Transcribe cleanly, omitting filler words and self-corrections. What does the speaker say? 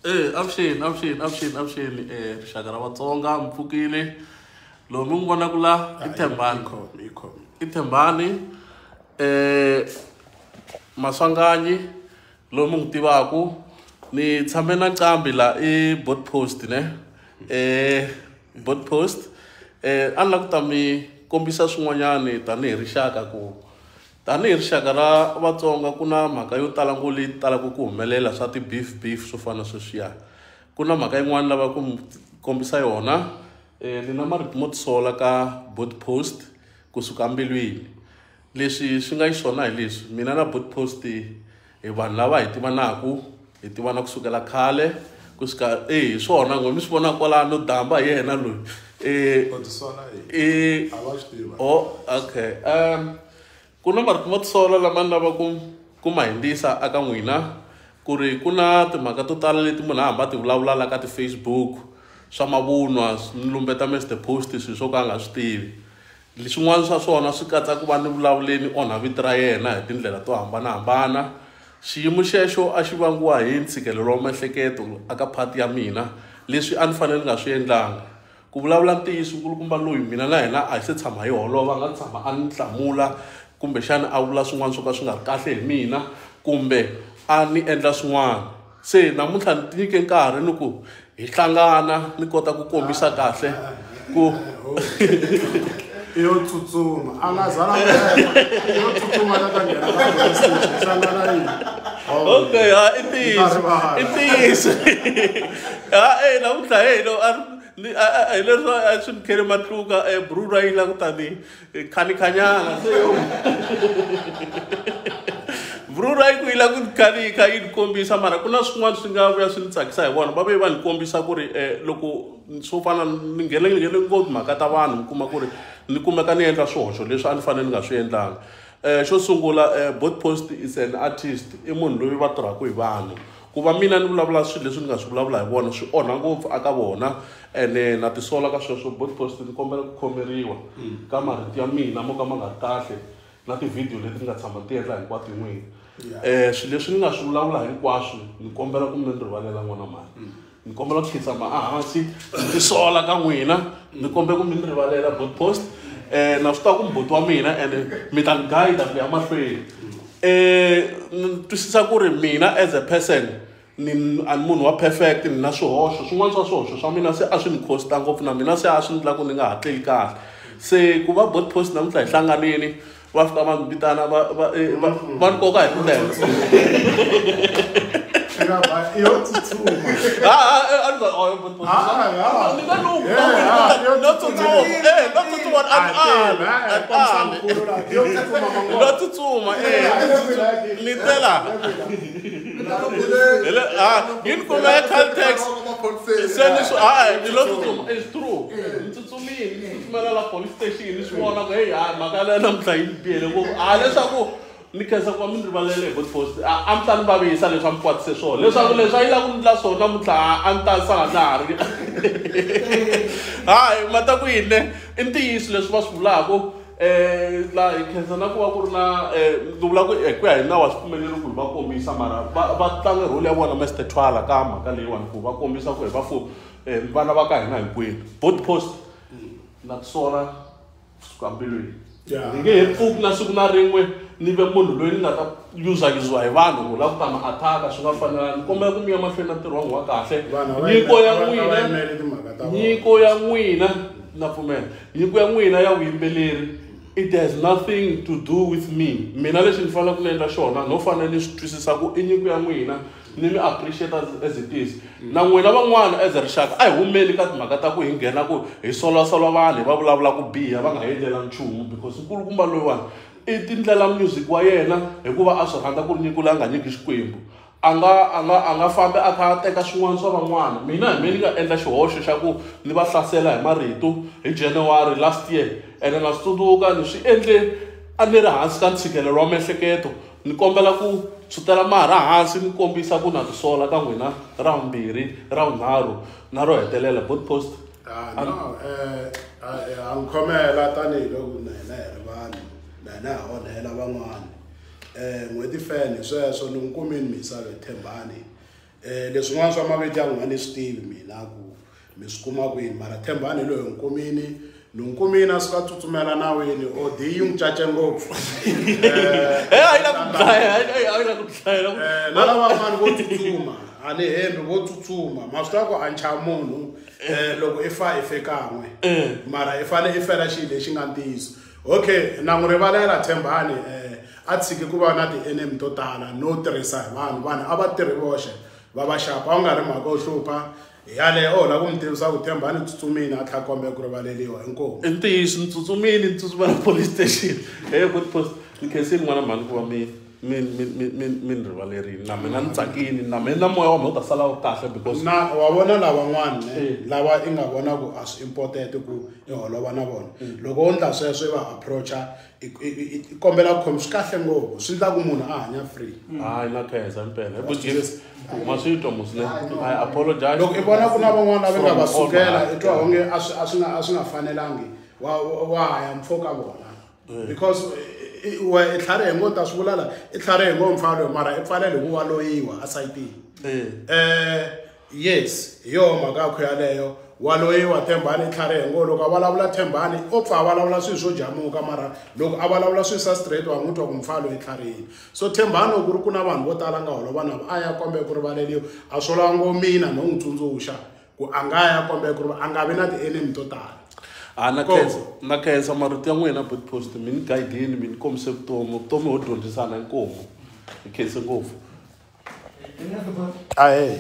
Avuxeni, avuxeni, avuxeni, avuxeni, rixaka ra Vatsonga, mi pfukile. Lowu mi n'wi vonaka la i Thembani. I Thembani Maswanganyi lowu mi n'wi tivaku. Ni tshame na nqambi la i Bot Post ne. Bot Post a ni lava ku ta mi kombisa swin'wanyani tanihi rixaka ku tanihi rixaka ra Vatsonga ku na mhaka yo tala ngopfu leyi talaka ku humelela swa ti-beef beef swo fana na sweswiya. Ku na mhaka yin'wani lava ku mi kombisa yona. Ni na marito mo tisola ka Bot Post kusuka mbilwini. Leswi swi nga xiswona hi leswi mina na Bot Post hi vanhu lava hi tivanaku, hi tivana kusukela khale kusuka hi swona ngo mi swi vona kwalano damba hi yena loyi. Oh, okay. Ku na marito mo tisola lama ni lava ku ma hundzisa aka n'wina ku ri ku na timhaka to tala leti munhu a hamba a ti vulavula la ka ti-Facebook swa mavunwa, ni lumbeta Mr Post swilo swo ka a nga swi tivi. Leswin'wana swa swona swi katsa ku va ni vulavuleni onha vito ra yena hi tindlela to hambanahambana. Xiyimo xexo a xi vangiwa hi ntshikelelo wa miehleketo aka part ya mina leswi a ni fanele ni nga swi endlanga. Ku vulavula ntiyiso nkulukumba loyi mina na yena a hi se tshama hi holova, a nga tshama a ni hlamula kumbexana a vula swin'wana swo ka swi nga ri kahle hi mina kumbe a ni endla swin'wana. Se namuntlha ni tinyike nkarhi ni ku hi hlangana ni kota ku kombisa kahle ku yo tsutsuma a nga zala yo tsutsuma la ta nghena ka police station hlangana yini. Okay, ha i ntiyiso, i ntiyiso. Ha namuntlha hey no a ni hi leswi a swi ni khele matluka brura yi la ku tani khanikhanyana se yo brura yi ku yi la ku khanikha yi ni kombisa mara ku na swin'wana swi nga vuya swi ni tsakisa hi vona va vuye va ni kombisa ku ri loko swo fana ni nghenele ngopfu timhaka ta vanhu mi kuma ku ri ni kumeka ni endla swihoxo leswi a ni fanele ni nga swi endlanga. Xo sungula Bot Post is an artist, i munhu loyi va tirhaka hi vanhu. Ku va mina ni vulavula swilo leswi ni nga swi vulavula hi vona swi onha ngopfu aka vona ene na tisola ka sweswo. Bot Post ni kombela ku khomeriwa ka marito ya mina mo ka ma nga ri kahle na ti-video leti ni nga tshama ti endla hinkwato hi n'wina. Swilo leswi ni nga swi vulavula hinkwaswo ni kombela ku mi ni rivalela n'wana mhani. Ni kombela ku khinsama ehansi ni tisola ka n'wina, ni kombela ku mi ni rivalela Bot Post. Na swi tiva ku mbuti wa mina ene mi ta ni guide ku ya mahlweni. Ni twisisa ku ri mina as a person ni a ni munhu wa perfect, ni na swihoxo swin'wana swa swihoxo swa mina se a swi ni cost-a ngopfu na mina se a swi endla ku ni nga hatleli kahle. Se ku va Bot Post namuntlha hi hlanganini va fika va ni vitana va va va va ni koka hi tindlela. Yo tsutsuma. A ni nga Bot Post. Ni nga lunghi, no tsutsuma. No tsutsuma a no tsutsuma ni tela. Yi ni kuma eCaltex. Se ni swi ni lo tsutsuma, it's true. Ni tsutsumile, ni tsutsumela la police station ni swi vona ku hey mhaka leyi namuntlha yi ni bihele ngopfu. Leswaku ni khensa ku va mi ni rivalele hi Bot Post. A mi ta ni vavisa leswi a mi kwatise swona. Leswaku leswi a yi lava ku ni endla swona namuntlha a ni ta sala na ha ri. Hayi mata ku yini ne i ntiyiso leswi va swi vulaka. La hi khensa na ku va ku ri na ni vula ku hi ku ya hi nawu a swi pfumeleli ku hi va kombisa mara va tlanga role ya vona Mr Twala ka mhaka leyiwani ku va kombisa ku hi va vana va ka hina hinkwenu. Bot Post na tisola kusuka mbilwini. Ni nge he pfuki na siku na rin'we ni ve munhu loyi ni nga ta yuzayuziwa hi vanhu ku lava ku ta mi attack-a swi nga fanelanga. Ni kombela ku mi ya mahlweni na ntirho wa n'wina wa kahle. Nyiko ya n'wina, nyiko ya n'wina na pfumela, nyiko ya n'wina ya vuyimbeleri it has nothing to do with me. Mina lexi ni faneleke ku ni endla xona no fanele ni swi twisisa ku i nyiko ya n'wina ni mi appreciate as it is. Na n'wina van'wana as rixaka a hi humeli ka timhaka ta ku hi nghena ku hi solasola vanhu hi va vulavula ku biha va nga hi endlela nchumu because nkulukumba loyiwani i tindlela music wa yena hikuva a swi rhandza ku ri nyiko leyi a nga nyiki Xikwembu. A nga fambi a kha a teka swin'wana swa van'wana. Mina hi mina ni nga endla xihoxo xa ku ni va hlasela hi marito hi January last year ene na swi tsundzuka ni swi endle a ni ri hansi ka ntshikelelo wa miehleketo. Ni kombela ku tshutela marha hansi ni kombisa ku na tisola ka n'wina ra vumbirhi, ra vunharhu na ro hetelela. Bot Post. No, a ni khomela tanihiloko na hina hi ri vanhu, na hina ha onhela van'wana. N'hweti fan hi sweswo ni n'wi kumile mhisa loyi Thembani. Leswin'wana swa mavito ya n'wina ni swi tivi mina ku mi swi kuma kwini, mara Thembani hi loyi hi nkumini, ni n'wi kumini a suka a tsutsumela nawini odi yi n'wi cace ngopfu. A yi la ku dlaya, a yi la ku dlaya. Na lavan'wana vo tsutsuma, a ni hembi, vo tsutsuma. Ma swi tiva ku a ni chavi munhu, loko i fa i fe kan'we, mara i fane i fela xilo lexi nga ntiyiso. Okay, na n'wi rivalela Thembani, a tshiki ku va na ti-enemy to tala no tirhisa hi vanhu. Vanhu a va tirhi voxe va va xapa, a ku nga ri mhaka yo hlupha. Hi yaleyo o lava ku mi tivisa ku Thembani tsutsumini a tlhela kombela ku rivaleriwa, inkomu. I ntiyiso, ni tsutsumini, ni tsutsumela police station. Hey, good post. Ni khensile n'wana mhani ku va mi ni rivalerile. Na mina ni tsakini, na mina na moya wa mina wu ta sala wu kahle because na wa vona lavan'wana ne, lava i nga vona ku a swi important ku i holova na vona. Loko wo endla sweswo i va approacha, i kombela ku khomi swi kahle ngopfu, swi endla ku munhu a hanya free. Hayi, na khensa impela. Hi ku ma swi twa mos ne? I apologize. Loko i vona ku na van'wana lava nga va From all my sukela, heart. i twa onge a swi nga fanelangi, wa ha ya mpfhuka vona. Because we i tlharihe ngo ta swi vula la, i tlharihe ngo mfana loyi, mara i pfalele hi ku wa loyiwa a sayitini. Yes, hi yoho mhaka yakho yaleyo. Wa loyiwa Thembani, i tlharihe ngo loko a vulavula Thembani, o pfa a vulavula swilo swo jamuka, mara loko a vulavula swilo swa straight wa n'wi twa ku mfana loyi i tlharihile. So Thembani loko ku ri ku na vanhu vo tala nga holova na vo, a ya kombela ku rivaleriwa, a swo lava ngo mina no n'wi tsundzuxa ku a nga ya kombela ku rivaleriwa, a nga vi na ti-enemy to tala. A na Ko. khensa, na khensa marito ya n'wina Big Post, mi ni guide-ini, mi ni kombise vutomi, vutomi ho dyondzisana inkomu. Hi khense ngopfu. Ahee.